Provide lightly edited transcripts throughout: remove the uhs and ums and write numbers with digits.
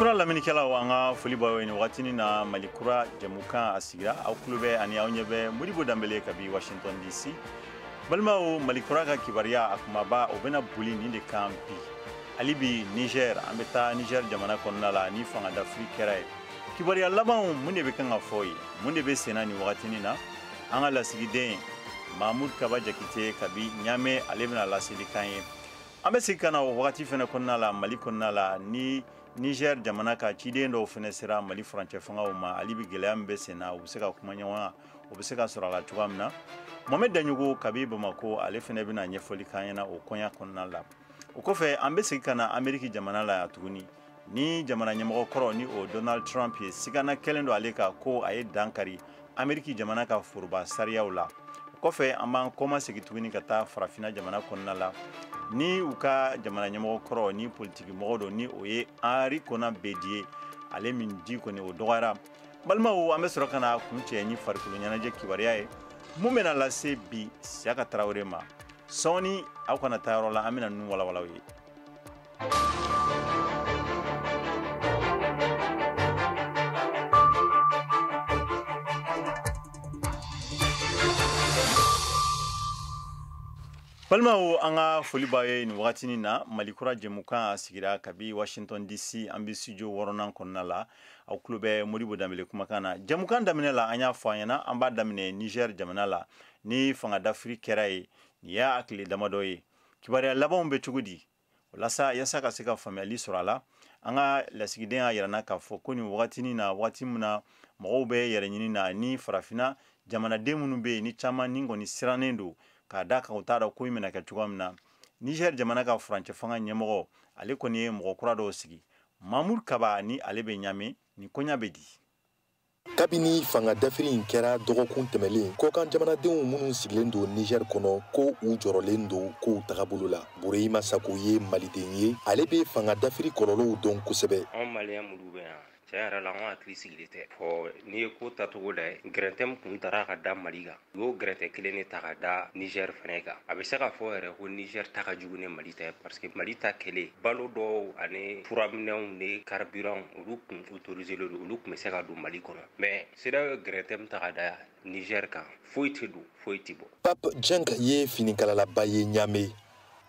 Malikura lamɛnnikɛlaw, an ka foli b'aw ye nin wagatinin na. Malikura jɛmukan a sigira, aw tulo bɛ ani aw ɲɛ bɛ Modibo Danbele kabi Washington DC. Balimaw, Malikura ka kibaruya a kumaba, o bɛna boli nin de kan bi. Hali bi Niger, an bɛ taa Niger jamana kɔnɔna la ni fanga dafiri kɛra ye. Kibaruya labanw, mun de bɛ kan ka fɔ ye, mun de bɛ senna nin wagatinin na? An ka lasigiden Mahmoud Kaba Jakite kabi Ɲame, ale bɛna laseli kan ye. An bɛ segin ka na o wagati fɛnɛ kɔnɔna la, Mali kɔnɔna la, ni Niger jamana ka ciden dɔw fɛnɛ sera Mali furancɛ fangaw ma. Hali bi gɛlɛya min bɛ sen na, u bɛ se ka kuma ɲɔgɔnya, o bɛ se ka sɔrɔ a la cogoya min na. Mohamed Daɲogo kabi Bamako, ale fɛnɛ bɛna ɲɛfɔli k'an ɲɛna o koɲa kɔnɔna la. O kɔfɛ, an bɛ segin ka na Ameriki jamana la yan tuguni, ni jamana ɲɛmɔgɔ kɔrɔ ni o Donald Trump ye. Sigana kɛlen don ale kan ko a ye dan kari Ameriki jamana ka foroba sariyaw la. O kɔfɛ, an b'an kɔma segin tuguni ka taa Farafinna jamana kɔnɔna la, ni u ka jamana ɲɛmɔgɔ kɔrɔ ni politiki mɔgɔ don, ni o ye Henri Konan Bédié, ale min di kɔni o dɔgɔyara. Balimaw, an bɛ sɔrɔ ka na kuncɛ ni farikolo ɲɛnajɛ kibaruya ye, mun bɛna lase bi Siyaka Tarawele ma sɔɔni. Aw kana taa yɔrɔ la, an bɛna ninnu walawalaw ye. Balimaw, an ka foli b'a ye nin wagatinin na. Malikura jɛmukan a sigira kabi Washington DC, an bɛ studio wɔɔrɔnan kɔnɔna la. Aw tulo bɛ Modibo Danbele kumakan na. Jɛmukan daminɛ la, an y'a fɔ an ɲɛna, an b'a daminɛ Niger jamana la ni fanga dafiri kɛra ye. Nin y'a tile damadɔ ye, kibaruya labanw bɛ cogo di? Walasa yasa ka se ka faamuyali sɔrɔ a la, an ka lasigiden y'a yira n na k'a fɔ ko nin wagatinin na, waati min na mɔgɔw bɛ yɛrɛ ɲini na, ni farafinna jamanaden minnu bɛ yen, ni caman ni kɔni sirannen don k'a da kan, u t'a dɔn ko in bɛna kɛ cogoya min na. Niger jamana ka furancɛ fanga ɲɛmɔgɔ, ale kɔni ye mɔgɔ kura dɔw sigi. Mamoud Kaba ni ale bɛ Ɲame, nin koɲa bɛ di? Kabini fanga dafiri in kɛra dɔgɔkun tɛmɛlen, kɔkan jamanadenw minnu sigilen don Niger kɔnɔ, ko u jɔrɔlen don kow tagabolo la. Burehima Sako ye maliden ye, ale bɛ fanga dafiri kɔlɔlɔw dɔn kosɛbɛ. Anw maliyɛn minnu bɛ yan, tiɲɛ yɛrɛ la, anw hakili sigilen tɛ. Fɔ n'i ye ko tacogo lajɛ, gɛrɛntɛ min kun taara ka da Mali kan, u y'o gɛrɛntɛ kelen de ta ka da Niger fɛnɛ kan. A bɛ se ka fɔ yɛrɛ ko Niger ta ka jugu ni Mali ta ye, parce que Mali ta kɛlen, balo dɔw ani furaminɛnw ni carburant, olu kun autorisé don, olu kun bɛ se ka don Mali kɔnɔ. Mais CEDEAO ye gɛrɛntɛ min ta ka da Niger kan, foyi tɛ don, foyi tɛ bɔ. Pape Jenk ye finikalalaba ye Ɲame,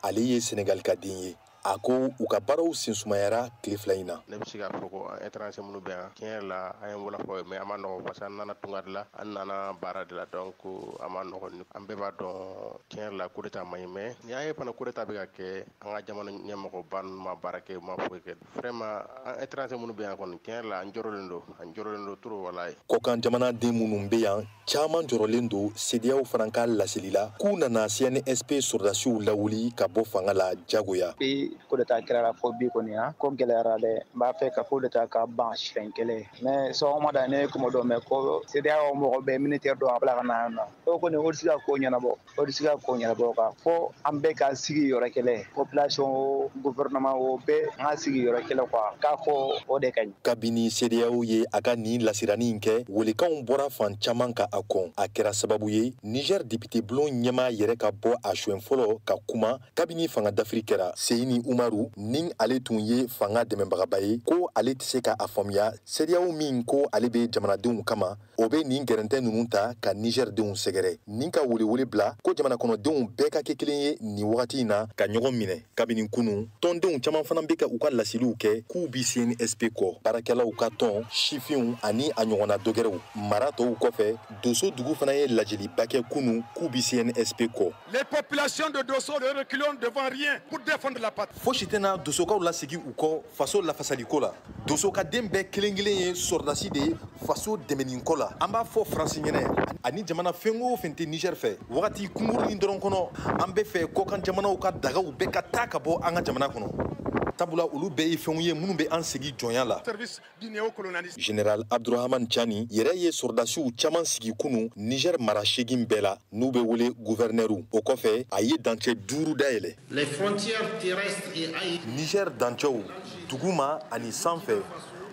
ale ye Senegal ka den ye. A ko u ka baaraw sensumayara tile 2 in na. Ne bɛ se k'a fɔ ko an étranger minnu bɛ yan, tiɲɛ yɛrɛ la, an ye wala fɔ, mais a ma nɔgɔ, parce que an nana tunga de la, an nana baara de la, donc a ma nɔgɔ. An bɛɛ b'a dɔn, tiɲɛ yɛrɛ la, coup d'état man ɲi, mais n'i y'a ye fana coup d'état bɛ ka kɛ, an ka jamana ɲɛmɔgɔba ninnu ma baara kɛ, u ma foyi kɛ. Vraiment, an étranger minnu bɛ yan kɔni, tiɲɛ yɛrɛ la, an jɔrɔlen don, an jɔrɔlen don trop, walayi. Kɔkan jamanaden minnu bɛ yan, caman jɔrɔlen don CEDEAO fana ka laseli la k'u nana CNSP sɔrɔdasiw lawuli ka bɔ fanga la jagoya. Coup d'état kɛra la fo bi kɔni, han ko gɛlɛyara dɛ. N b'a fɛ ka coup d'état ka ban siɲɛ kelen, mais sɔgɔmada ne ye kuma dɔ mɛn ko CEDEAO mɔgɔ bɛɛ militaire dɔ a bila ka na yan nɔ. O kɔni, o tɛ se ka ko ɲɛnabɔ, o tɛ se ka ko ɲɛnabɔ kan fo an bɛɛ ka sigi yɔrɔ kelen, population o, gouvernement o, bɛɛ an ka sigi yɔrɔ kelen quoi, k'a fɔ o de ka ɲi. Kabini CEDEAO ye a ka nin lasirani in kɛ, welekanw bɔra fan caman ka a kɔn. A kɛra sababu ye Niger député bulon ɲɛmaa yɛrɛ ka bɔ a siɲɛ fɔlɔ ka kuma kabini fanga dafiri kɛra. Seyini Umaru, ni ale tun ye fanga dɛmɛbagaba ye, ko ale tɛ se ka a faamuya, CEDEAO min ko ale bɛ jamanadenw kama, o bɛ nin gɛrɛntɛ ninnu ta ka Niger denw sɛgɛrɛ, nin ka welewele bila ko jamana kɔnɔdenw bɛɛ ka kɛ kelen ye nin wagati in na ka ɲɔgɔn minɛ. Kabini kunu, tɔndenw caman fana bɛ ka u ka laseliw kɛ k'u bi CNSP kɔ, baarakɛlaw ka tɔn, sifinw ani a ɲɔgɔnna dɔgɛrɛw. Mara tɔw kɔfɛ, Doso dugu fana ye lajɛliba kɛ kunu k'u bi CNSP kɔ. Les populations de Dosso ne reculons devant rien pour défendre la patrie. Fosi tɛna Dosokaw lasegi u kɔ faso lafasaliko la. Doso ka den bɛɛ kelen kelen ye sɔrɔdasi de ye faso dɛmɛni ko la. An b'a fɔ Faransi ɲɛnɛ ani jamana fɛn o fɛn tɛ Niger fɛ, wagati kunkurunin dɔrɔn kɔnɔ, an bɛ fɛ kɔkan jamanaw ka dagaw bɛɛ ka taa ka bɔ an ka jamana kɔnɔ, sabula olu bɛɛ ye fɛnw ye minnu bɛ an segi jɔnya la. Général Abdurahman Chani yɛrɛ ye sɔrɔdasiw caman sigi kunu Niger mara 8 bɛɛ la, n'u bɛ wele gouverneur. O kɔfɛ, a ye dancɛ 5 dayɛlɛ. Niger dancɛw duguma ani sanfɛ,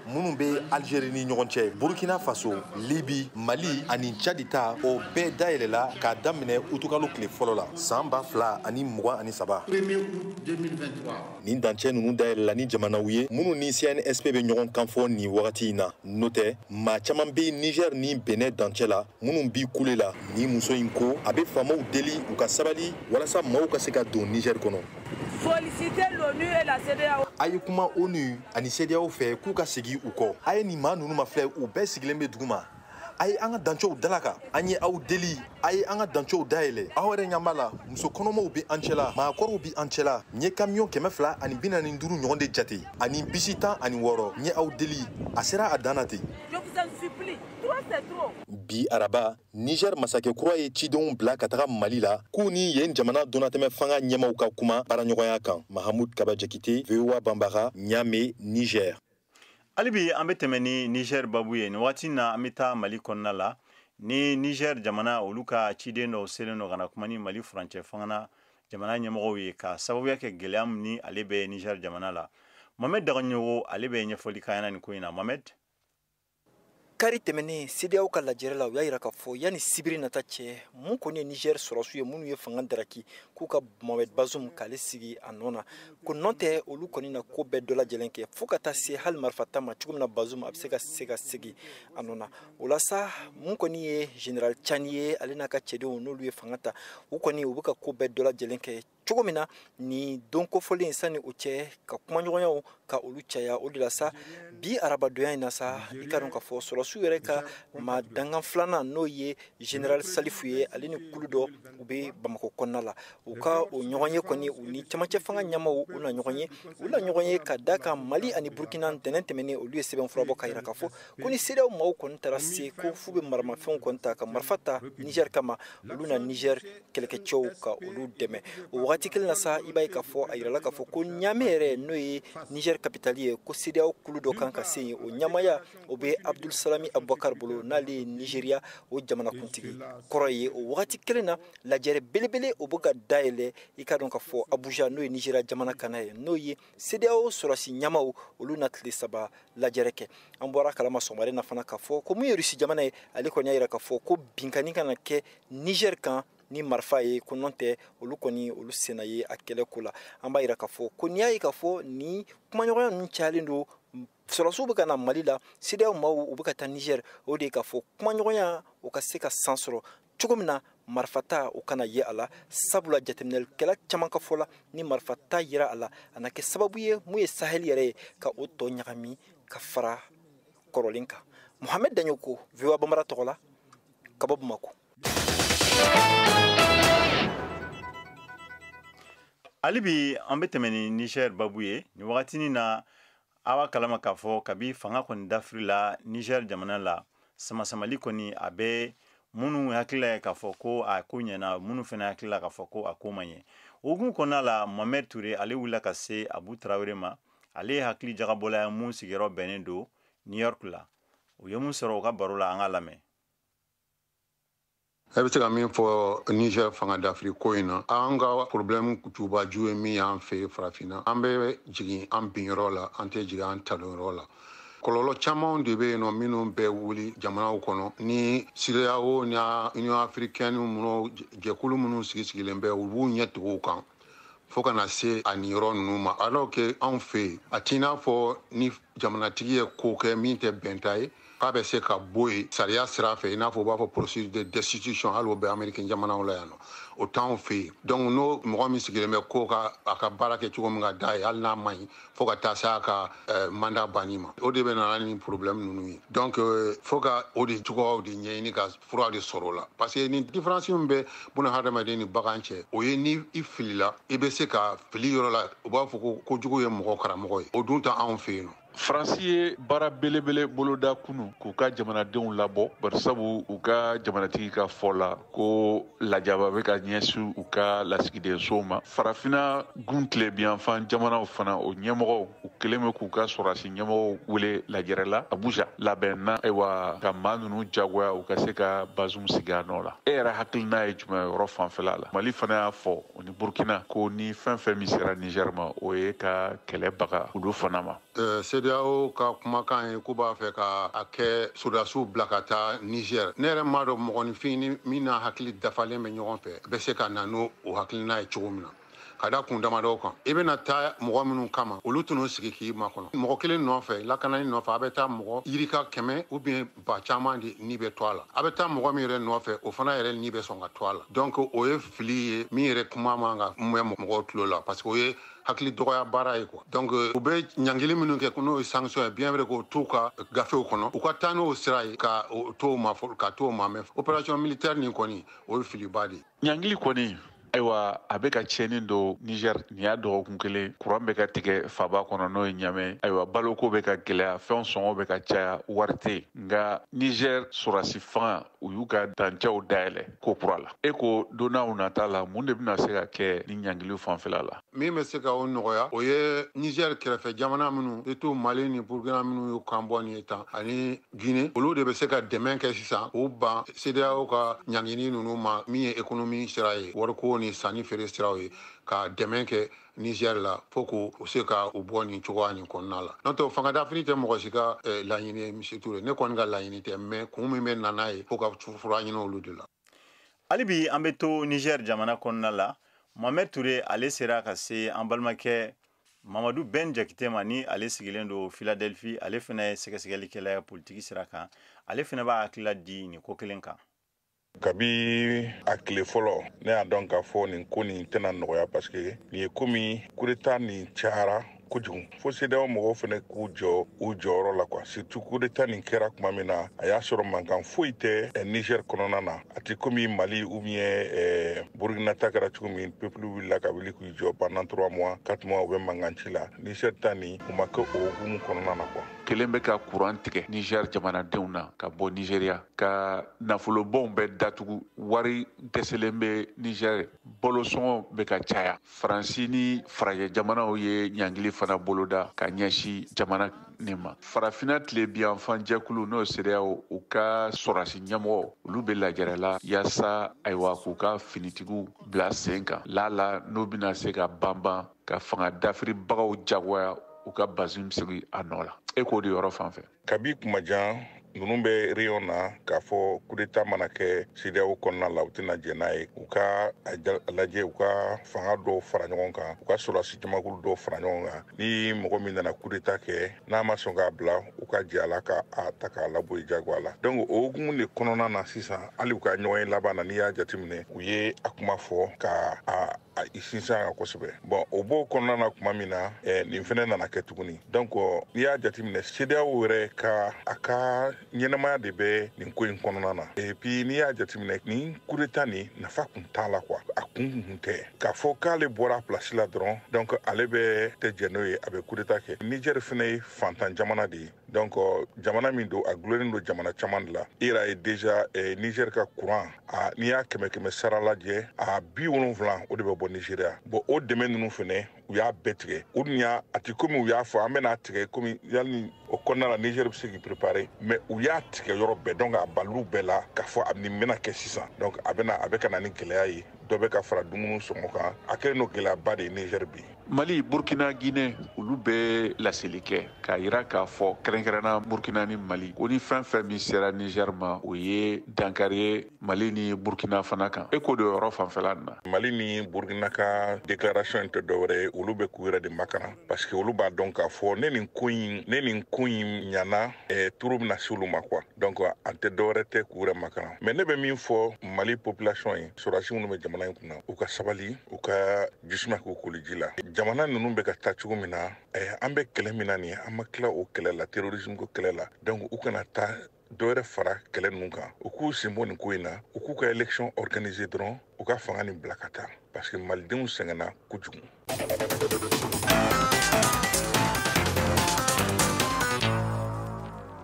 minnu bɛ Algérie ni ɲɔgɔn cɛ, Burkina Faso, Libi, Mali ani Tchad ta, o bɛɛ dayɛlɛla k'a daminɛ utukalo tile fɔlɔ la san 2023. Nin dancɛ ninnu dayɛlɛla ni jamanaw ye minnu ni CNSP bɛ ɲɔgɔn kan fɔ nin wagati in na. N'o tɛ, maa caman bɛ Niger ni Benin dancɛ la minnu bi kule la. Ni muso in ko a bɛ faamaw deli u ka sabali walasa maaw ka se ka don Niger kɔnɔ. Solliciter l'ONU et la CEDEAO. A ye kuma ONU ani CEDEAO fɛ k'u ka segin u kɔ. A ye nin maa ninnu ma filɛ, u bɛɛ sigilen bɛ dugu ma. A ye an ka dancɛw dalaka, an ye aw deli, a ye an ka dancɛw dayɛlɛ. Aw yɛrɛ ɲɛ b'a la, muso kɔnɔmaw bɛ an cɛla, maakɔrɔw bɛ an cɛla. N ye kamiyɔn 245 ɲɔgɔn de jate ani bisi 16. N ye aw deli, a sera a dan na ten. Je vous en supplie, trop c'est trop. Bi araba, Niger masakɛ kura ye cidenw bila ka taga Mali la k'u ni yen jamana donnatɛmɛ fanga ɲɛmaw ka kuma baaraɲɔgɔnya kan. Mahamud Kaba Jakite, VOA Banbara, Niamey, Niger. Hali bi an bɛ tɛmɛ ni Niger babu ye. Nin waati na, an bɛ taa Mali kɔnɔna la ni Niger jamana olu ka ciden dɔw selen don ka na kuma ni Mali furancɛ fanga jamana ɲɛmɔgɔw ye ka sababuya kɛ gɛlɛya min ni ale bɛ Niger jamana la. Mohamed Dagaɲogo, ale bɛ ɲɛfɔli k'an ɲɛna nin ko in na. Mohamed. Kari tɛmɛnen, CEDEAO ka lajɛrɛ la, u y'a yira k'a fɔ yanni sibiri nata cɛ, mun kɔni ye Niger sɔrɔsiw ye minnu ye fanga daraki k'u ka Mohamed Bazoum k'ale sigi a nɔ na, ko nɔ tɛ olu kɔni na ko bɛɛ dɔ lajɛlen kɛ fo ka taa se hali marifata ma cogo min na Bazoum a bɛ se ka segin a nɔ na. O la sa, mun kɔni ye général Tchani ye, ale n'a ka cɛdenw n'olu ye fanga ta, u kɔni u bɛ ka ko bɛɛ dɔ lajɛlen kɛ cogo min na nin don kofɔlen sani o cɛ ka kumaɲɔgɔnyaw ka olu caya. O de la sa, bi arabadonya in na sa, i ka dɔn k'a fɔ sɔrɔsiw yɛrɛ ka maa dankan filanan, n'o ye général Salifu ye, ale ni kulu dɔ u bɛ Bamakɔ kɔnɔna la. U ka o ɲɔgɔn ye kɔni, u ni camancɛ fanga ɲɛmaw u na ɲɔgɔn ye, u na ɲɔgɔn ye ka da kan Mali ani Burkina ntɛnɛn tɛmɛnen olu ye sɛbɛnfura bɔ ka yira k'a fɔ ko ni CEDEAO maaw kɔni taara se ko f'u bɛ maramafɛnw kɔni ta ka marifa ta Niger kama, olu na Niger kɛlɛkɛcɛw ka olu dɛmɛ. O wagati kelen na sa, i b'a ye k'a fɔ a yirala k'a fɔ ko Niamey yɛrɛ, n'o ye Niger capitale ye, ko CEDEAO kulu dɔ kan ka se yen. O ɲɛmaaya o bɛ Abdul Salami Abubakar bolo, n'ale ye Nigeria o jamanakuntigi kɔrɔ ye. O wagati kelen na, lajɛrɛ belebele o bɛ ka dayɛlɛ, i ka dɔn k'a fɔ Abuja, n'o ye Nigeria jamana kana ye, n'o ye CEDEAO sɔrɔsi ɲɛmaw, olu na tile 3 lajɛrɛ kɛ. An bɔra kalama sɔgɔmada na fana k'a fɔ ko mun ye Rusi jamana ye, ale kɔni y'a yira k'a fɔ ko binkanni kana kɛ Niger kan ni marifa ye, ko nɔ tɛ olu kɔni olu senna ye a kɛlɛ ko la. An b'a yira k'a fɔ ko n'i y'a ye k'a fɔ ni kumaɲɔgɔnya ninnu cayalen don, sɔrɔsiw bɛ ka na Mali la, CEDEAO maaw u bɛ ka taa Niger, o de ye k'a fɔ kumaɲɔgɔnya o ka se ka san sɔrɔ cogo min na marifata o kana ye a la. Sabula jateminɛlikɛla caman ka fɔ la, ni marifata yera a la, a na kɛ sababu ye mun ye Sahel yɛrɛ ye ka o tɔ ɲagami ka fara kɔrɔlen kan. Mohamed Dagnoko, VOA Bambara tɔgɔ la, ka bɔ Bamakɔ. Hali bi an bɛ tɛmɛ ni Niger babu ye. Nin wagatinin na, a b'a kalama k'a fɔ kabi fanga kɔni dafiri la Niger jamana la, samasamali kɔni a bɛ minnu hakilila ye k'a fɔ ko a ko ɲɛna, minnu fana hakilila k'a fɔ ko a ko man ɲɛ. O hukumu kɔnɔna la, Mohamed Toure, ale wulila ka se Abu Tarawele ma. Ale ye hakili jagabɔla ye mun sigiyɔrɔ bɛnnen don New York la. U ye mun sɔrɔ u ka baro la, an k'a lamɛn. E bɛ se ka min fɔ Niger fanga dafiri ko in na, an ka problème jubaju ye min y'an fɛ farafinna, an bɛ jigin an binyɔrɔ la, an tɛ jigin an talonyɔrɔ la. Kɔlɔlɔ caman de bɛ yen nɔ minnu bɛ wuli jamanaw kɔnɔ ni CEDEAO ni Union africaine minnu jɛkulu minnu sigi sigilen bɛ, u b'u ɲɛ tugu u kan fo kana se a nin yɔrɔ ninnu ma. Alors que anw fɛ yen, a t'i n'a fɔ ni jamanatigi ye ko kɛ min tɛ bɛnta ye, k'a bɛ se ka bɔ yen sariya sira fɛ, i n'a fɔ u b'a fɔ procédure de destitution, hali o bɛ Amérique jamanaw la yan nɔ, o t'anw fɛ yen. Donc n'o mɔgɔ min sigilen bɛ ko ka a ka baara kɛ cogo min ka d'a ye, hali n'a man ɲi, fo ka taa se a ka mandat banni ma, o de bɛ na ni problème ninnu ye. Donc fo ka o de cogoyaw de ɲɛɲini ka fura de sɔrɔ o la, parce que ni différence min bɛ buna hadamaden ni bagan cɛ, o ye ni i filila, i bɛ se ka fili yɔrɔ la, u b'a fɔ ko kojugu ye mɔgɔ karamɔgɔ ye, o dun tɛ anw fɛ yen nɔ. Faransi ye baara belebele boloda kunu k'u ka jamanadenw labɔ, barisabu u ka jamanatigi ka fɔ la ko lajaba bɛ ka ɲɛsin u ka lasigidensow ma. Farafinna gun tilebiyanfan jamanaw fana, o ɲɛmɔgɔw u kelen bɛ k'u ka sɔrɔdasi ɲɛmɔgɔw wele lajɛrɛ la Abuja labɛn na, ayiwa, ka maa ninnu jagoya u ka se ka Bazoum sigi a nɔ la. E yɛrɛ hakilina ye jumɛn yɔrɔ fanfɛla la? Mali fana y'a fɔ o ni Burkina ko ni fɛn fɛn min sera Niger ma, o ye ka kɛlɛ baga olu fana ma. CEDEAO ka kumakan ye k'u b'a fɛ ka a kɛ sɔrɔdasiw bila ka taa Niger. Ne yɛrɛ m'a dɔn mɔgɔninfin ni min n'a hakili dafalen bɛ ɲɔgɔn fɛ bɛ se ka na n'o o hakilina ye cogo min na. Ka da kun damadɔw kan, i bɛna taa mɔgɔ minnu kama, olu tɛn'u sigi k'i makɔnɔ. Mɔgɔ kelen nɔfɛ, lakanani nɔfɛ, a bɛ taa mɔgɔ yirika 100 ou bien ba caman de ni bɛ to a la. A bɛ taa mɔgɔ min yɛrɛ nɔfɛ, o fana yɛrɛ ni bɛ sɔn ka to a la. Donc o ye fili ye min yɛrɛ kuma man ka mɛn mɔgɔw tulo la, parce que o ye hakili dɔgɔya baara ye quoi. Donc u bɛ ɲangili minnu kɛ n'o ye sanction ye, bien vrai k'o t'u ka gafew kɔnɔ, u ka taa n'o sira ye ka t'o ma ka t'o ma. Mais opération militaire nin kɔni, o ye filiba de ye. Ɲangili kɔni, ayiwa, a bɛ ka tiɲɛni don Niger nin y'a dɔgɔkun kelen. Kuran bɛ ka tigɛ faba kɔnɔ, n'o ye Ɲamɛ. Ayiwa, baloko bɛ ka gɛlɛya, fɛnw sɔngɔ bɛ ka caya, wari tɛ yen. Nka Niger sɔrɔdasi fanga, u y'u ka dancɛw dayɛlɛ ko kura la. E ko don n'aw nata la, mun de bɛna se ka kɛ ni ɲangiliw fanfɛla la? Min bɛ se ka o nɔgɔya, o ye Niger kɛrɛfɛ jamana minnu, surtout Mali ni Burkina minnu y'u kan bɔ nin ye tan, ani Guinée, olu de bɛ se ka dɛmɛ kɛ sisan k'u ban CEDEAO ka ɲangini ninnu ma, min ye économie sira ye, wariko ni sanni feere siraw ye, ka dɛmɛ kɛ Niger la fo k'u se ka u bɔ nin cogoya nin kɔnɔna la. N'o tɛ, fanga dafiri tɛ mɔgɔ si ka laɲini ye, Monsieur Touré. Ne kɔni ka laɲini tɛ, mais kun min bɛ na n'a ye, fo ka fura ɲini olu de la. Hali bi an bɛ to Niger jamana kɔnɔna la. Mohamed Touré, ale sera ka se an balimakɛ Mamadu Ben Jakite ma, ni ale sigilen don Philadelphie. Ale fana ye sɛgɛsɛgɛlikɛla ye politiki sira kan. Ale fana b'a hakilila di nin ko kelen kan. Kabi a tile fɔlɔ, ne y'a dɔn k'a fɔ nin ko nin tɛna nɔgɔya, parce que nin ye komi coup d'état nin cayara kojugu, fo CEDEAO mɔgɔw fɛnɛ k'u jɔ u jɔyɔrɔ la quoi. Surtout coup d'état nin kɛra tuma min na, a y'a sɔrɔ mankan foyi tɛ Niger kɔnɔna na. A tɛ komi Mali ou bien Burkina ta kɛra cogo min, peuple wulila ka wuli k'u jɔ pendant 3 mois, 4 mois, u bɛ mankan ci la. Niger ta nin, u ma kɛ o hukumu kɔnɔna na quoi. Kelen bɛ ka kuran tigɛ Niger jamanadenw na ka bɔ Nigeria, ka nafolobɔnw bɛ datugu, wari dɛsɛlen bɛ Niger, balosɔngɔ bɛ ka caya. Faransi ni farajɛ jamanaw ye ɲangili fana boloda ka ɲɛsin jamana nin ma. Farafinna tilebiyanfan jɛkulu, n'o ye CEDEAO, u ka sɔrɔdasi ɲɛmɔgɔ, olu bɛ lajɛrɛ la yaasa, ayiwa, k'u ka finitigiw bila sen kan lala n'u bɛna se ka banban ka fanga dafiribagaw jagoya u ka Bazoum sigi a nɔ la. E k'o de yɔrɔ fan fɛ. Kabi kuma jan, ninnu bɛ réunion na k'a fɔ coup d'état mana kɛ CEDEAO kɔnɔna la, u tɛna jɛn n'a ye. U ka a lajɛ, u ka fanga dɔw fara ɲɔgɔn kan, u ka sɔrɔdasi jamakulu dɔw fara ɲɔgɔn kan. Ni mɔgɔ min nana coup d'état kɛ, n'a ma sɔn k'a bila, u ka jɛ a la k'a ta k'a labɔ yen jagoya la. Donc o hukumu de kɔnɔna na sisan, hali u ka ɲɔgɔn ye laban na, n'i y'a jateminɛ, u ye a kuma fɔ ka a i sinsin a kan kosɛbɛ. Bon, o b'o kɔnɔna na tuma min na, nin fɛnɛ nana kɛ tuguni. Donc n'i y'a jateminɛ, CEDEAO yɛrɛ ka a ka ɲɛnamaya de bɛ nin ko in kɔnɔna na. Et puis n'i y'a jateminɛ, nin coup d'état nin nafa kun t'a la quoi. A kun kun tɛ k'a fɔ k'ale bɔra place la dɔrɔn, donc ale bɛ tɛ jɛn n'o ye, a bɛ coup d'état kɛ. Niger fɛnɛ ye fantan jamana de ye. Donc jamana min don, a gulonnen don jamana caman de la. I yɛrɛ ye déjà Niger ka courant, a n'i y'a kɛmɛ kɛmɛ sara lajɛ, a 70, o de bɛ bɔ Nigeria. Bon, o dɛmɛ ninnu fɛnɛ, u y'a bɛɛ tigɛ. U dun y'a a ti komi u y'a fɔ an bɛna tigɛ, komi yanni o kɔnɔna la Niger bɛ se k'i préparer, mais u y'a tigɛ yɔrɔ bɛɛ. Donc a bal'u bɛɛ la k'a fɔ a nin bɛna kɛ sisan. Donc a bɛna a bɛ ka na ni gɛlɛya ye, dɔ bɛ ka fara dumuni sɔngɔ kan. A kɛlen don gɛlɛyaba de ye Niger bi. Mali, Burkina, Guinée, olu bɛ laseli kɛ k'a yira k'a fɔ, kɛrɛnkɛrɛnna Burkina ni Mali, ko ni fɛn fɛn min sera Niger ma, o ye dankari ye Mali ni Burkina fana kan. E k'o de yɔrɔ fanfɛla nin na. Mali ni Burkina ka déclaration tɛ dɔwɛrɛ ye, olu bɛ k'u yɛrɛ de makara, parce que olu b'a dɔn k'a fɔ ne nin ko in ɲana, turu bɛna se olu ma quoi. Donc an tɛ dɔwɛrɛ tɛ k'u yɛrɛ makara. Mais ne bɛ min fɔ Mali population ye, sɔrɔdasi minnu bɛ jamana in kunna, u ka sabali, u ka jisuma k'u koli ji la. Jamana ninnu bɛ ka taa cogo min na, an bɛ kɛlɛ min na nin ye, an ma tila o kɛlɛ la, terrorisme ko kɛlɛ la. Donc u kana taa dɔ wɛrɛ fara kɛlɛ ninnu kan, u k'u sen bɔ nin ko in na, u k'u ka élection organiser dɔrɔn, u ka fanga nin bila ka taa, parce que malidenw sɛgɛnna kojugu.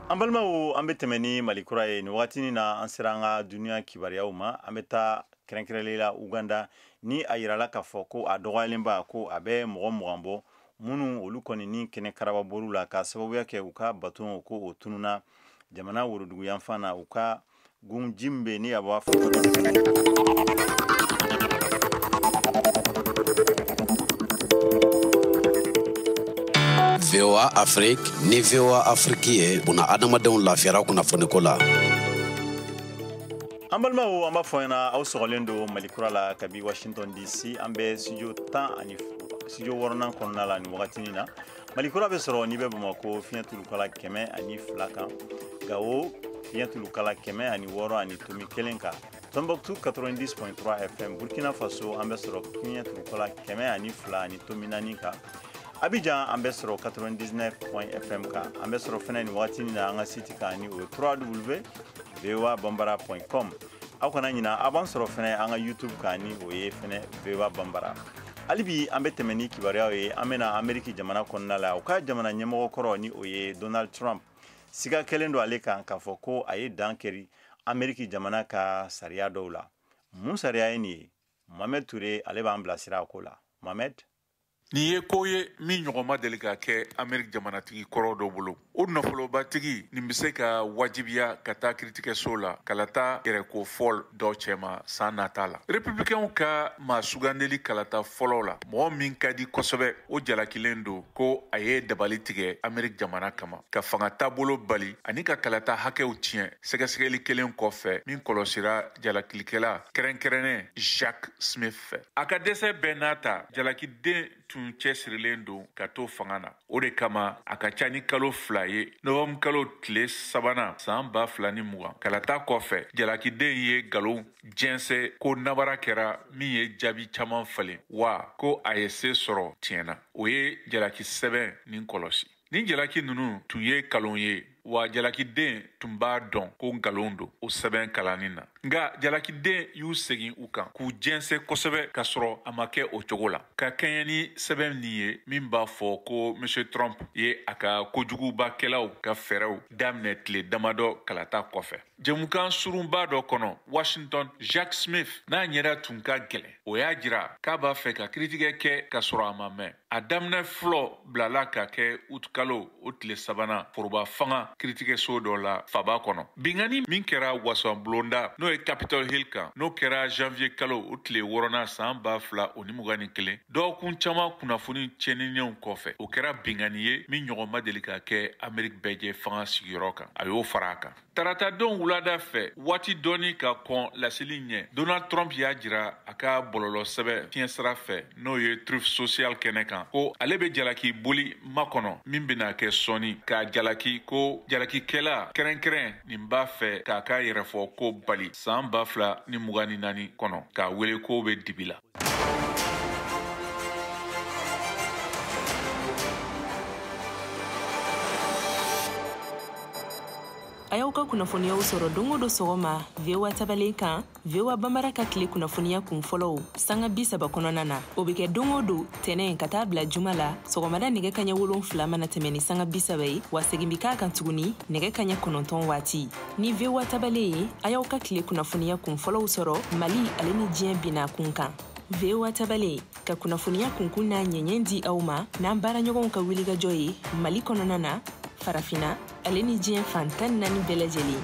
An balimaw, an bɛ tɛmɛ ni Mali kura ye nin wagatinin na. An sera an ka duniya kibaruyaw ma. An bɛ taa kɛrɛnkɛrɛnlen la Uganda, ni a yirala k'a fɔ ko a dɔgɔyalenba ko a bɛ mɔgɔ 20 bɔ, minnu olu kɔni ni kɛnɛ karaba la, ka sababuya kɛ u ka baton ko o tununa jamana woroduguyanfan na, u ka gun ji min bɛ ni a b'a fɔ VOA. VOA Afrique ni VOA Afrique ye buna adamadenw lafiyara kunnafoniko la. An balimaw, an b'a fɔ ɲɛna aw sɔgɔlen don Mali kura la kabi Washington DC. An bɛ studio 10 ani studio 6nan kɔnɔna la nin wagatinin na. Mali kura bɛ sɔrɔ n'i bɛ Bamakɔ, fiɲɛ tulukala 102 kan, Gawo, fiɲɛ tulukala 106.1 kan, Tombouctou 90.3 FM, Burkina Faso an bɛ sɔrɔ fiɲɛ tulukala 102.4 kan, Abidjan an bɛ sɔrɔ 99 FM kan. An bɛ sɔrɔ fɛnɛ nin wagatinin na an ka site kan, ni o ye 3W voa bambara com. Aw kana ɲina, aw b'an sɔrɔ fɛnɛ an ka YouTube kan, ni o ye fɛnɛ VOA Bambara. Hali bi an bɛ tɛmɛ ni kibaruyaw ye. An bɛna Ameriki jamana kɔnɔna la. U ka jamana ɲɛmɔgɔ kɔrɔ, ni o ye Donald Trump, siga kɛlen don ale kan k'a fɔ ko a ye dan kɛri Ameriki jamana ka sariya dɔw la. Mun sariya ye nin ye? Mohamed Touré, ale b'an bilasira a ko la. Mohamed. Nin ye ko ye min ɲɔgɔn ma deli ka kɛ Ameriki jamanatigi kɔrɔ dɔ bolo. O nafolobatigi nin bɛ se ka wajibiya ka taa kiritigɛso la kalata yɛrɛko fɔl dɔ cɛma san nata la. Republicainw ka maa sugandeli kalata fɔlɔ la, mɔgɔ min ka di kosɛbɛ, o jalakilen don ko a ye dabali tigɛ Ameriki jamana kama, ka fanga taabolo bali ani ka kalata hakɛw tiɲɛ, sɛgɛsɛgɛli kelen kɔfɛ min kɔlɔsira jalakilikɛla kɛrɛnkɛrɛnnen Jacques Smith fɛ. A ka dɛsɛ bɛɛ n'a ta, jalakiden tun cɛsirilen don ka to fanga na. O de kama, a ka ca ni kalo 2 ye, novanburu kalo tile 3nan san 2020, kalata kɔfɛ, jalakiden ye nkalon jɛnsɛ ko nabara kɛra min ye jaabi caman falen, wa ko a ye se sɔrɔ tiɲɛ na. O ye jalaki sɛbɛn nin kɔlɔsi. Nin jalaki ninnu tun ye nkalon ye, wa jalakiden tun b'a dɔn ko nkalon don o sɛbɛn kalanni na. Nka jalakiden y'u segin u kan k'u jɛnsɛ kosɛbɛ, k'a sɔrɔ a ma kɛ o cogo la, ka kɛɲɛ ni sɛbɛn nin ye min b'a fɔ ko Monsieur Trump ye a ka kojugubakɛlaw ka fɛɛrɛw daminɛ tile damadɔ kalata kɔfɛ. Jɛmukan surunba dɔ kɔnɔ Washington, Jacques Smith n'a ɲɛda tun ka gɛlɛn, o y'a jira k'a b'a fɛ ka kiritigɛ kɛ k'a sɔrɔ a ma mɛn. A daminɛ fɔlɔ bilala ka kɛ utukalo o tile 3nan foroba fanga kiritigɛso dɔ la faba kɔnɔ. Binkanni min kɛra wasanbulonda, n'o ye Capitol Hill kan, n'o kɛra janvier kalo o tile 6nan san 2021, dɔgɔkun caman kunnafoni tiɲɛninenw kɔfɛ, o kɛra binkanni ye min ɲɔgɔn ma deli ka kɛ Ameriki bɛɛjɛ fanga sigiyɔrɔ kan. A y'o fara a kan. Taratadon wulada fɛ, waati dɔɔni ka kɔn laseli ɲɛ, Donald Trump y'a jira a ka bɔlɔlɔ sɛbɛn fiɲɛ sira fɛ, n'o ye Truth Social kɛnɛ kan, ko ale bɛ jalaki boli makɔnɔ min bɛna kɛ sɔɔni, k'a jalaki ko jalakikɛla kɛrɛnkɛrɛn nin b'a fɛ k'a ka yɛrɛfɔ ko bali san 2024 kɔnɔ, k'a wele ko bɛ dibi la. A y'aw ka kunnafoniyaw sɔrɔ don o don sɔgɔma VOA tabalen kan, VOA Bambara ka tile kunnafoniya kun fɔlɔw sanga 30 kɔnɔna na. O bɛ kɛ don o don tɛnɛn ka taa bila juma la sɔgɔmada nɛgɛ kaɲɛ 7 mana tɛmɛ ni sanga 30 ye, wa segin bɛ k'a kan tuguni nɛgɛ kaɲɛ 9 waati. Ni VOA tabalen ye, a y'aw ka tile kunnafoniya kun fɔlɔw sɔrɔ Mali ale ni diɲɛ binna kun kan. VOA tabalen ka kunnafoniya kunkun n'a ɲɛɲɛ di aw ma n'an baaraɲɔgɔnw ka wulikajɔ ye Mali kɔnɔna na, Farafina ale ni diɲɛ fan 14 bɛɛ lajɛlen.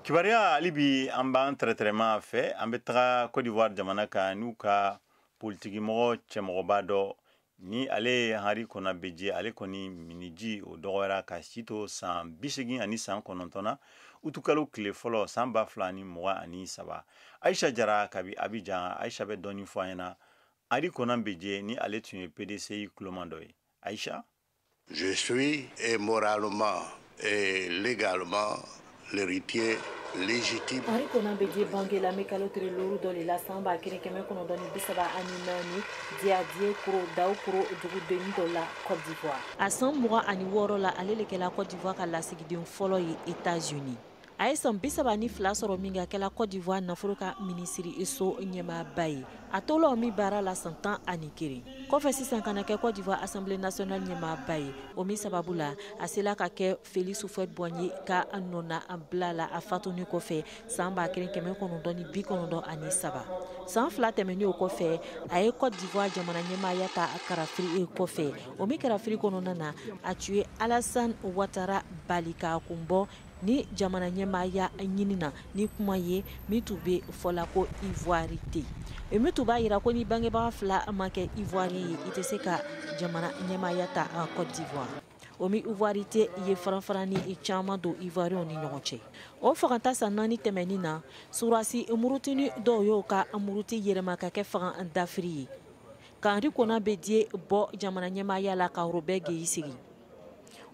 Kibaruya hali bi, an b'an tɛrɛtɛrɛma fɛ. An bɛ taga Côte d'Ivoire jamana kan, n'u ka politikimɔgɔ cɛmɔgɔba dɔ, ni ale ye Henri Konan Bédié. Ale kɔni miniji o dɔgɔyara ka si to san 89 na, utukalo tile fɔlɔ san 2023. Aisha Jara kabi Abidjan, Aisha bɛ dɔɔni fɔ an ɲɛna Henri Konan Bédié, ni ale tun ye PDCI kuloman dɔ ye. Aisha. Je suis et moralement et légalement l'héritier légitime. Henri Konan Bédié bangela mai kalo tile 5 dɔ le la san 1934 Diadié-Kro Daoukro dugudenni dɔ la Côte d'Ivoire. A san 26 la, ale le kɛla Côte d'Ivoire ka lasigiden fɔlɔ ye États-Unis. A ye san 32 sɔrɔ min kɛ, a kɛla Côte d'Ivoire nafolo ka minisiri so ɲɛmaaba ye. A tola o min baara la san 11 kɔfɛ, sisan ka na kɛ Côte d'Ivoire Assemblée nationale ɲɛmaaba ye. O min sababu la, a sela ka kɛ Félix Houphouët-Boigny ka nɔna bila la a fatuni kɔfɛ san 1993. San 2 tɛmɛnen o kɔfɛ, a ye Côte d'Ivoire jamana ɲɛmaaya ta kalafili kɔfɛ. O min kalafili kɔnɔna na, a tun ye Alassane Ouattara bali k'a kun bɔ ni jamana ɲɛmaaya ɲini na ni kuma ye min tun bɛ fɔla ko ivoirité. Min tun b'a jira ko ni bangebaga fila ma kɛ ivoirien ye, i tɛ se ka jamana ɲɛmaaya ta Côte d'Ivoire. O min ivoirité ye faranfarani caman don ivoirienw ni ɲɔgɔn cɛ. O faganta san 4 tɛmɛnin na, surasi murutini dɔw y'o ka muruti yɛlɛma ka kɛ fanga dafiri ye. Ka Henri Konan Bédié bɔ jamana ɲɛmaaya la ka Robert Guéï sigi.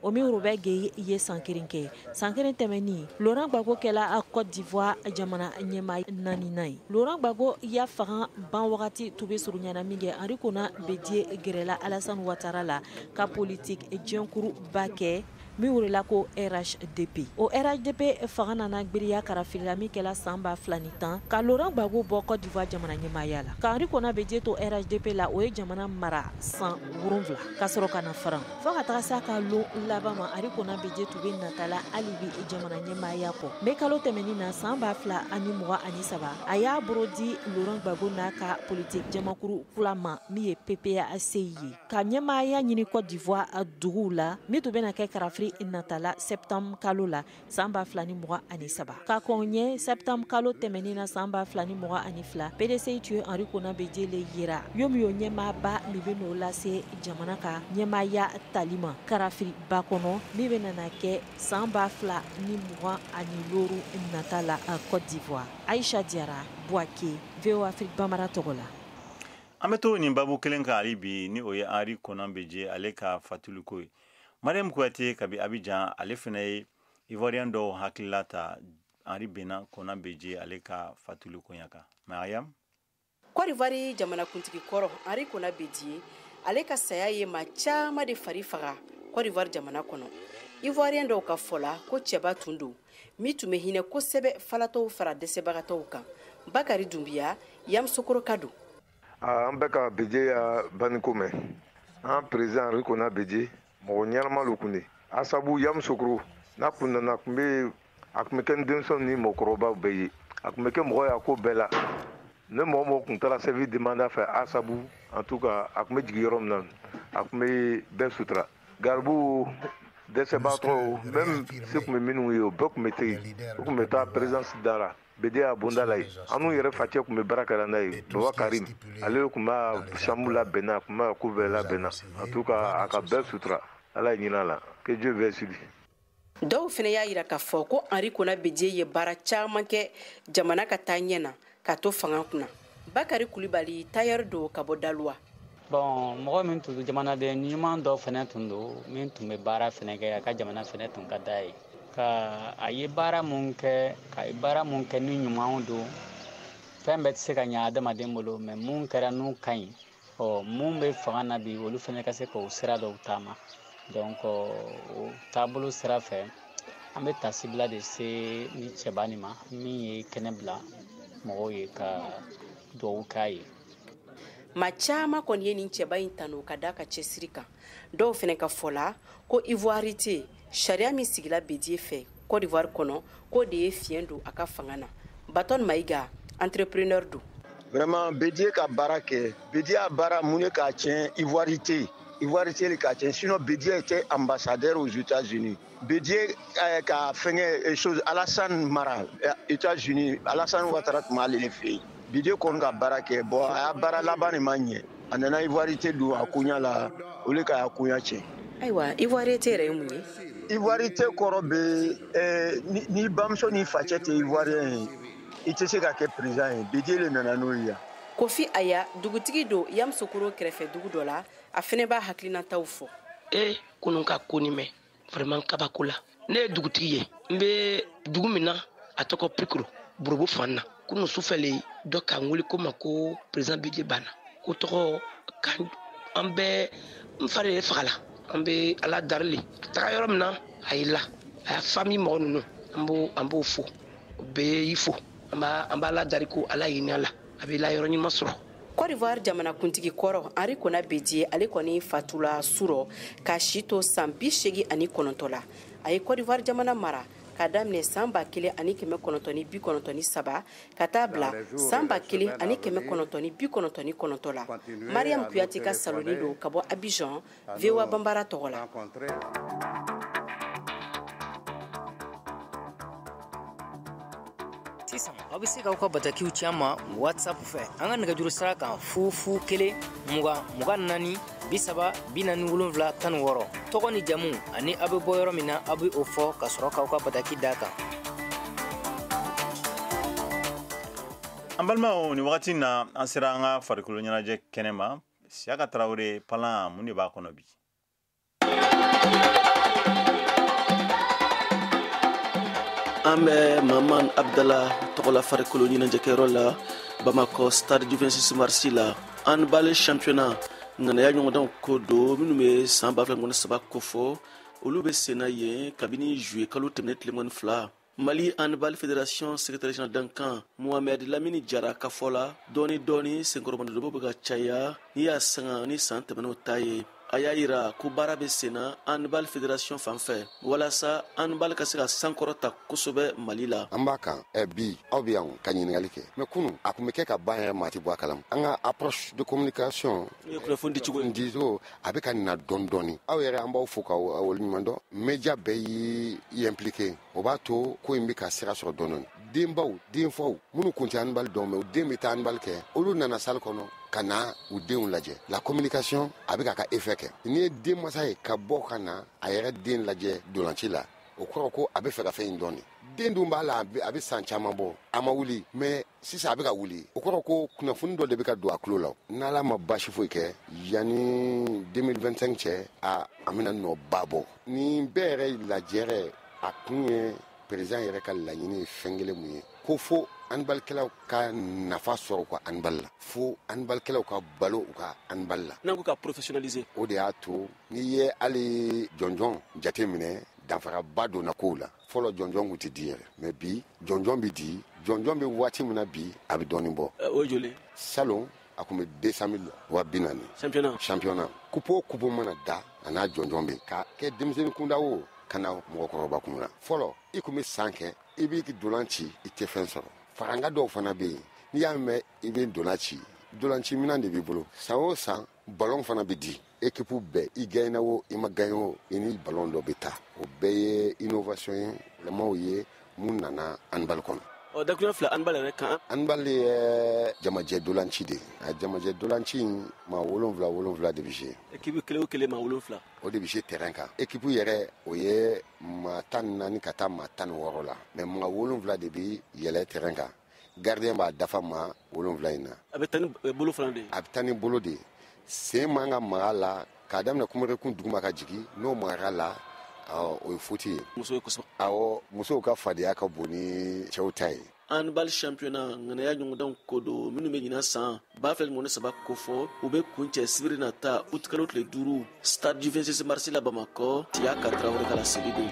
O min Robert Guéï ye san 1 kɛ. San 1 tɛmɛnin, Laurent Gbagbo kɛla Côte d'Ivoire jamana ɲɛmaa 4nan ye. Laurent Gbagbo ya fanga ban wagati tun bɛ surunyana min kɛ, Henri Konan Bédié gɛrɛla Alassane Ouattara la ka politique jɛnkuruba kɛ min welela ko RHDP. O RHDP fanga nana gberiya karafili la min kɛla san 2010 ka Laurent Gbagbo bɔ Côte d'Ivoire jamana ɲɛmaaya la. Ka Henri Konan Bédié to RHDP la, o ye jamana mara san 7 ka sɔrɔ ka na faran. Fo ka taga s'a ka lon laban ma, Henri Konan Bédié tun bɛ natala hali bi jamana ɲɛmaaya kɔ. Mai kalo tɛmɛnin na san 2023, a y'a bolo di Laurent Gbagbo n'a ka politique jamakuru kura ma min ye PPA-CI ye, ka ɲɛmaaya ɲini Côte d'Ivoire duguw la min tun bɛna kɛ karafili natala septembre kalo la san 2023. Ka kɔn ɲɛ septembre kalo tɛmɛnin na san 2022, PDCI tun ye Henri Konan Bédié le yira yo min y'o ɲɛmaaba min bɛ n'o lase jamana ka ɲɛmaaya tali ma karafili ba kɔnɔ min bɛ nana kɛ san 2025 nata la Côte d'Ivoire. Aïcha Diarra, Bouaké, VOA Afrique Bambara tɔgɔ la. An bɛ to nin babu kelen kan hali bi, ni o ye Henri Konan Bédié ale ka fatuliko ye. Mariam Kouyaté kabi Abidjan, ale fana ye Ivoirien dɔw hakilila ta Henri Benan Konan Bédié ale ka fatuli koɲa kan. Mariam. Côte d'Ivoire jamanakuntigi kɔrɔ Henri Konan Bédié ale ka saya ye maa caman de fari faga Côte d'Ivoire jamana kɔnɔ. Ivoirien dɔw ka fɔ la ko cɛba tun don min tun bɛ hinɛ kosɛbɛ falatɔw fara dɛsɛbagatɔw kan. Bakari Dunbiya, Yamoussoukro ka don. An bɛ ka Bédié ya baniko mɛn. An président Henri Konan Bédié mɔgɔ ɲɛnama lo kun de. A sabu Yamoussoukro n'a kun nana, a kun bɛ kɛ ni denmisɛnw ni mɔgɔkɔrɔbaw bɛɛ ye. A kun bɛ kɛ mɔgɔ ye a ko bɛɛ la. Ne mɔgɔ mɔgɔ kun taara service demanda fɛ, a sabu en tout cas a kun bɛ jigin yɔrɔ min na, a kun bɛ bɛɛ sutura. Garibuw, dɛsɛbaatɔw, même se kun bɛ minnu ye, o bɛɛ kun bɛ yen. O kun bɛ taa présidence da la. Bédié y'a bonda la yen. An n'u yɛrɛ facɛ kun bɛ baara kɛra n'a ye, Baba Karim, ale kun b'a chambre labɛnna, a kun b'a ko bɛɛ labɛnna. En tout cas a ka bɛɛ sutura, Ala ye ɲin'a la. Que Dieu veuille sur lui. Dɔw fana y'a jira k'a fɔ ko Henri Konan Bédié ye baara caman kɛ jamana ka taa ɲɛ na k'a to fanga kunna. Bakari Kulibali, tailleur don ka bɔ Daluwa. Bon, mɔgɔ min tun don, jamanaden ɲuman dɔ fana tun don min tun bɛ baara fana kɛ, a ka jamana fana tun ka d'a ye. Ka a ye baara mun kɛ, ka ye baara mun kɛ ni ɲumanw don, fɛn bɛɛ tɛ se ka ɲɛ adamaden bolo, mais mun kɛra n'u ka ɲi, ɔ mun bɛ fanga na bi, olu fana ka se k'o sira dɔw taama. Donc o taabolo sira fɛ, an bɛ tasibila de se ni cɛba nin ma min ye kɛnɛ bila mɔgɔw ye ka dugawu k'a ye. Maa caman kɔni ye nin cɛba in tanu ka d'a ka cɛsiri kan. Dɔw fana ka fɔ la ko ivoirité sariya min sigila Bédié fɛ Côte d'Ivoire kɔnɔ, k'o de ye fiɲɛ don a ka fanga na. Baton Maïga, entrepreneur don. Vraiment Bédié ka baara kɛ, Bédié ya baara mun ye k'a tiɲɛ ivoirité. Ivoirité le k'a tiɲɛ, sinon Bédié était ambassadeur aux États-Unis. Bédié ka fɛngɛ chose Alassane mara États-Unis, Alassane Ouattara tun b'ale de fɛ yen. Bédié kɔni ka baara kɛ, bon a ya baara laban de ma ɲɛ. A nana ivoirité don a koɲa la, o le ka a koɲa tiɲɛ. Ayiwa, ivoirité yɛrɛ ye mun ye? Ivoirité kɔrɔ bɛ ni bamuso ni facɛ tɛ ivoirien ye, i tɛ se ka kɛ président ye. Bédié le nana n'o ye yan. Kofi Aya, dugutigi don Yamoussoukro kɛrɛfɛ dugu dɔ la, a fana b'a hakilinataw fɔ. Kunun ka ko nin mɛn vraiment kabako la. Ne ye dugutigi ye, n bɛ dugu min na a tɔgɔ Pikoro, Borobo fan na. Kunun sufɛ le dɔ k'an wele ko ma ko président Bédié banna. Ko tɔgɔ kan an bɛɛ n fari yɛrɛ fagala. An bɛ Ala dari le. A taga yɔrɔ min na a y'i la, a y'a famille mɔgɔ ninnu an b'o fo, o bɛɛ y'i fo. An b'a Ala dari ko Ala hinɛ la, a bɛ la yɔrɔ ɲuman sɔrɔ. Côte d'Ivoire jamanakuntigi kɔrɔ Henri Konan Bédié ale kɔni fatula surɔ k'a si to san 89 la. A ye Côte d'Ivoire jamana mara k'a daminɛ san 1993 ka taa bila san 1999 la. Mariam Kouyaté ka saloni don ka bɔ Abidjan, VOA Bambara tɔgɔ la. Sisan aw bɛ se k'aw ka batakiw ci an ma WhatsApp fɛ an ka nɛgɛjuru sira kan 0 0 1 20 24 30 47 16. Tɔgɔ ni jamu ani aw bɛ bɔ yɔrɔ min na, aw bɛ o fɔ ka sɔrɔ k'aw ka bataki d'a kan. An balimaw, nin wagati na an sera an ka farikolo ɲɛnajɛ kɛnɛ ma. Siyaka Tarawele, palan mun de b'a kɔnɔ bi? An bɛ Maman Abdala tɔgɔla farikolo ɲɛnajɛkɛyɔrɔ la Bamakɔ stade du 26 mars la. Handball championnat ŋanaya ɲɔgɔndanw ko don minnu bɛ san 2023 kofɔ, olu bɛ senna yen kabini juillet kalo tɛmɛnen tile 22. Mali Handball Fédération secrétaire général dankan Mohamed Lamini Jara ka fɔ la, dɔɔni dɔɔni senkɔrɔmadonbɔ bɛ ka caya n'i y'a sanga ni san tɛmɛnenw ta ye. A y'a yira ko baara bɛ senna Handball Fédération fan fɛ walasa handball ka se ka sankɔrɔta kosɛbɛ Mali la. An b'a kan bi aw bɛ yan ka ɲininkali kɛ, mais kunu a tun bɛ kɛ ka ban yɛrɛ, maa tɛ bɔ a kalama. An ka approche de communication, kunnafoni di cogo dicogo, a bɛ ka na dɔɔni dɔɔni. Aw yɛrɛ, an b'aw fo k'aw waleɲuman dɔn. Média bɛɛ y'i impliqué, o b'a to ko in bɛ ka sira sɔrɔ dɔɔni dɔɔni. Denbaw, denfaw minnu kun tɛ handball dɔn, mais u den bɛ taa handball kɛ, olu nana salle kɔnɔ ka na u denw lajɛ. La communication a bɛ k'a ka effet kɛ. N'i ye denmansa ye ka bɔ ka na a yɛrɛ den lajɛ dolanci la, o kɔrɔ ko a bɛ fɛ ka fɛn in dɔn de. Den dun b'a la, a bɛ san caman bɔ, a ma wuli, mais sisan a bɛ ka wuli. O kɔrɔ ko kunnafoni dɔ de bɛ ka don a tulo la. N'Ala ma baasi foyi kɛ, yanni 2025 cɛ, a bɛna nɔba bɔ. Nin bɛɛ yɛrɛ lajɛrɛ, a kun ye président yɛrɛ ka laɲini ye fɛn kelen mun ye, ko fo handballikɛlaw ka nafa sɔrɔ u ka handball la, fo handballikɛlaw ka balo u ka handball la. N'an ko ka professionnaliser. O de y'a to n'i ye hali jɔnjɔn jate minɛ, danfaraba donna kow la. Fɔlɔ jɔnjɔn kun tɛ di yɛrɛ, mais bi jɔnjɔn bɛ di. Jɔnjɔn bɛ waati min na bi, a bɛ dɔɔnin bɔ. O ye joli? Salon a kun bɛ 200 000 40 000. Championnat. Coupe o coupe mana da, a n'a jɔnjɔn bɛ ka kɛ denmisɛnnin kunda o ka na mɔgɔkɔrɔba kun na. Fɔlɔ i kun bɛ san kɛ, i b'i dolan ci, i tɛ fɛn sɔrɔ. Faranga dɔw fana bɛ yen, n'i y'a mɛn i bɛ dolan ci, dolanci minɛn de b'i bolo. San o san ballon fana bɛ di équipe bɛɛ, i gagné o i ma gagné o, i ni ballon dɔ bɛ taa. O bɛɛ ye innovation ye, yɛlɛmaw ye mun nana handball kɔnɔ. Ɔ, dakuruɲɛ fila handball yɛrɛ kan. Handball ye jamajɛ dolanci de ye. A jamajɛ dolanci in, maa 7 7 de bɛ jouer. Équipe kelen o kelen maa 7. O de bɛ jouer terrain kan. Équipe yɛrɛ, o ye maa 14 ka taa maa 16 la, mais maa 7 de bɛ yɛlɛ terrain kan. Gardien b'a dafa maa 7 in na. A bɛ taa ni bolo fana de ye. A bɛ taa ni bolo de ye. Sen man ka maga la k'a daminɛ kunberekun duguma ka jigin, n'o magara la, o ye faute ye. Musow kosɔn. Awɔ, musow ka fadenya ka bon ni cɛw ta ye. Handball championnat ŋanaya ɲɔgɔndanw ko don minnu bɛ ɲinan san 2023 kofɔ, u bɛ kuncɛ sibiri nata utikalo tile 5 stade du 26 mars la Bamakɔ. Siyaka Tarawele ka laseli don.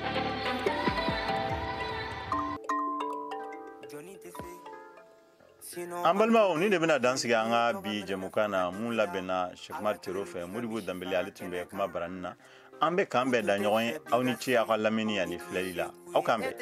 An balimaw, nin de bɛna dan sigi an ka bi jɛmukan na mun labɛnna Cheikh Tero fɛ. Modibo Danbele ale tun bɛ kuma baranin na. An bɛ k'an bɛɛ da ɲɔgɔn ye. Aw ni ce aw ka lamɛnni ani filɛli la. Aw k'an bɛn.